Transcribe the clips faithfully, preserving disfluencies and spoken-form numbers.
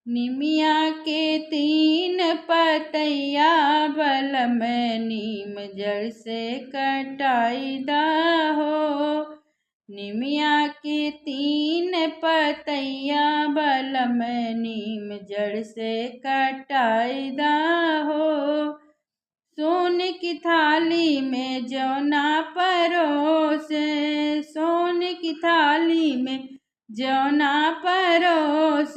निमिया के तीन पतैया बलम नीम जड़ से कटाई दा हो। निमिया के तीन पतैया बलम नीम जड़ से कटाई दा हो। सोन की थाली में जौना परोस, सोन की थाली में जौना परोस,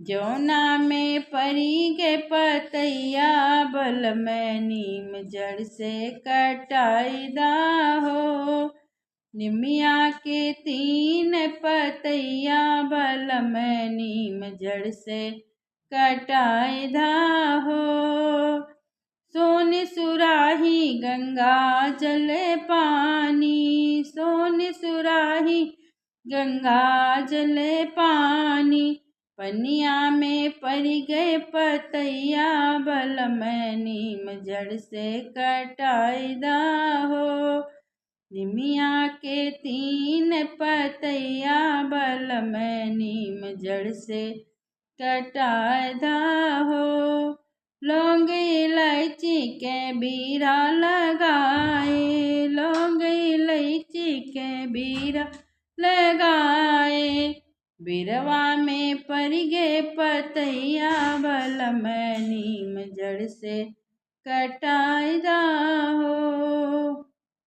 जौना में परी गे पतैया बलम नीम जड़ से कटाई दा हो। निमिया के तीन पतैया बलम नीम जड़ से कटाई दा हो। सोन सुराही गंगा जल पानी, सोन सुराही गंगा जल पानी, पनिया में परी गे पतैया बलम नीम जड़ से कटाई दा हो। निमिया के तीन पतैया बलम नीम जड़ से कटाई दा हो। लौंग इलायची के बीरा लगाए, लौंग इलायची के बीरा लगाए, बिरवा में परी गे पतैया बलम नीम जड़ से कटाई दा हो।